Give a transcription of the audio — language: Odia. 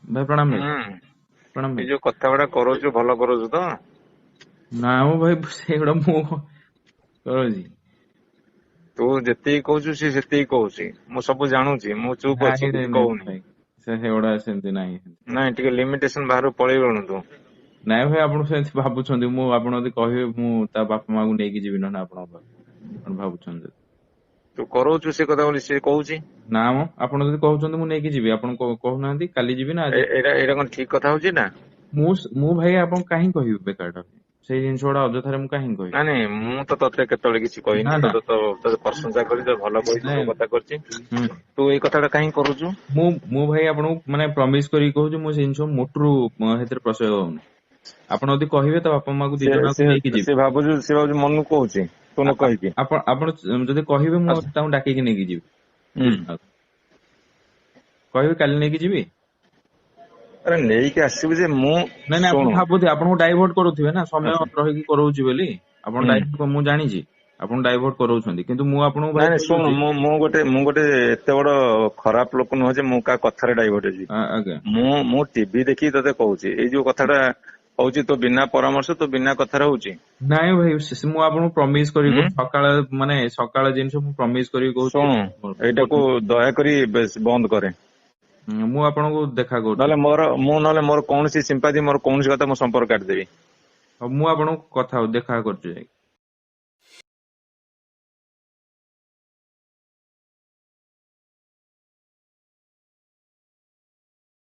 ଭାଇ ପ୍ରଣାମ ଭାଇ। ହୁଁ। ପ୍ରଣାମ ଏଇ ଭାଇ। ଯୋଉ କଥା ଗୁଡା କରୁଛୁ ଭଲ କରୁଛୁ ତ? ନା ମ ଭାଇ, ସେଇଗୁଡା ମୁଁ କରୁଛି। ତୁ ଯେତିକି କହୁଛୁ ସେ ସେତିକି କହୁଛି, ମୁଁ ସବୁ ଜାଣୁଛି, ମୁଁ ଚୁପ୍ ଅଛି, ନାଇଁ କିଛି ନାଇଁ ନାଇଁ କହୁନି। ଭାଇ, ସେଗୁଡା ସେମିତି ନାହିଁ। ନାଇଁ, ଟିକେ ଲିମିଟେସନ ବାହାରକୁ ପଳେଇଗଲୁଣୁ ତୁ। ନାଇଁ ଭାଇ, ଆପଣ ସେମିତି ଭାବୁଛନ୍ତି। ମୁଁ ଆପଣ ଯଦି କହିବେ ମୁଁ ତା ବାପା ମାକୁ ନେଇକି ଯିବି ନହେଲେ ଆପଣଙ୍କ ପାଖକୁ, ଆପଣ ଭାବୁଛନ୍ତି ଯଦି। ତୁ କରଉଛୁ ସେ କଥା ବୋଲି ସେ କହୁଛି। ନା ମ, ଆପଣ ଯଦି କହୁଛନ୍ତି ମୁଁ ନେଇକି ଯିବି। ଆପଣ କହୁନାହାନ୍ତି କାଲି ଯିବି ନା ଆଜି? ଏଇଟା କଣ ଠିକ କଥା ହଉଛି ନା? ମୁଁ ଭାଇ ଆପଣଙ୍କୁ କାହିଁ କହିବି ବେକାରଟା ସେଇ ଜିନିଷ ଗୁଡା ଅଯଥାରେ ମୁଁ କାହିଁ କହିବି? ନାଇଁ ନାଇଁ, ମୁଁ ତ ତତେ କେତେବେଳେ କିଛି କହିନି। ନା, ନା। ତତେ ତ ତତେ ପ୍ରଶଂସା କରି, ତତେ ଭଲ କହିଛି, ନାଇଁ। ସବୁ କଥା କରିଛି। ହୁଁ। ତୁ ଏଇ କଥାଟା କାହିଁ କରୁଛୁ? ମୁଁ ଭାଇ ଆପଣଙ୍କୁ ମାନେ ପ୍ରମିସ କରିକି କହୁଛି, ମୁଁ ସେ ଜିନିଷ ମୋଟରୁ ସେଥିରେ ପ୍ରଶୟ ଦଉନି। ଆପଣ ଯଦି କହିବେ ତ ବାପା ମାକୁ ଦି ଜଣଙ୍କୁ ନେଇକି ଯିବି। ସେ ଭାବୁଛି ମନକୁ କହୁଛି ତୁ ନ କହିକି। ଆପଣ ଯଦି କହିବେ ମୁଁ ଆଚ୍ଛା। ତାଙ୍କୁ ଡାକିକି ନେଇକି ଯିବି। ହୁଁ। କହିବେ କାଲି ନେଇକି ଯିବି? ଆରେ ନେଇକି ଆସିବୁ ଯେ ମୁଁ ନାଇଁ ନାଇଁ, ଆପଣ ଶୁଣୁ। ଭାବୁଥିବେ ଆପଣଙ୍କୁ ଡାଇଭର୍ଟ କରୁଥିବେ ନା ସମୟ ଆଚ୍ଛା। ରହିକି କରଉଛି ବୋଲି। ଆପଣ ହୁଁ। ଡାଇଭର୍ଟ, ମୁଁ ଜାଣିଛି ଆପଣ ଡାଇଭର୍ଟ କରଉଛନ୍ତି, କିନ୍ତୁ ମୁଁ ଆପଣଙ୍କୁ ଭାଇ ନାଇଁ ନାଇଁ, ଶୁଣୁ, କହୁଛି। ମୁଁ ଗୋଟେ ଏତେ ବଡ ଖରାପ ଲୋକ ନୁହଁ ଯେ ମୁଁ କାହା କଥାରେ ଡାଇଭର୍ଟ ହେବି। ଆଜ୍ଞା। ମୁଁ ଟିଭି ଦେଖିକି ତତେ କହୁଛି, ଏଇ ଯୋଉ କଥାଟା ହଉଛି ତୋ ବିନା ପରାମର୍ଶ, ତୋ ବିନା କଥାରେ ହଉଛି। ନାଇଁ ଭାଇ, ମୁଁ ଆପଣଙ୍କୁ ପ୍ରମିସ କରିକି ହୁଁ? କହୁଛି, ସକାଳ ମାନେ ସକାଳ ଜିନିଷ ମୁଁ ପ୍ରମିସ କରିକି କହୁଛି। ଶୁଣୁ, ଏଇଟାକୁ ଦୟାକରି ବେଶ ବନ୍ଦ କରେ। ମୁଁ ଆପଣଙ୍କୁ ଦେଖା କରୁଛି। ନହେଲେ ମୋର କୌଣସି ସିମ୍ପାଥି, ମୋର କୌଣସି କଥା, ମୁଁ ସମ୍ପର୍କ କାଟିଦେବି। ହଉ, ମୁଁ ଆପଣଙ୍କୁ କଥା ଦେଖା କରୁଛି ଯାଇକି।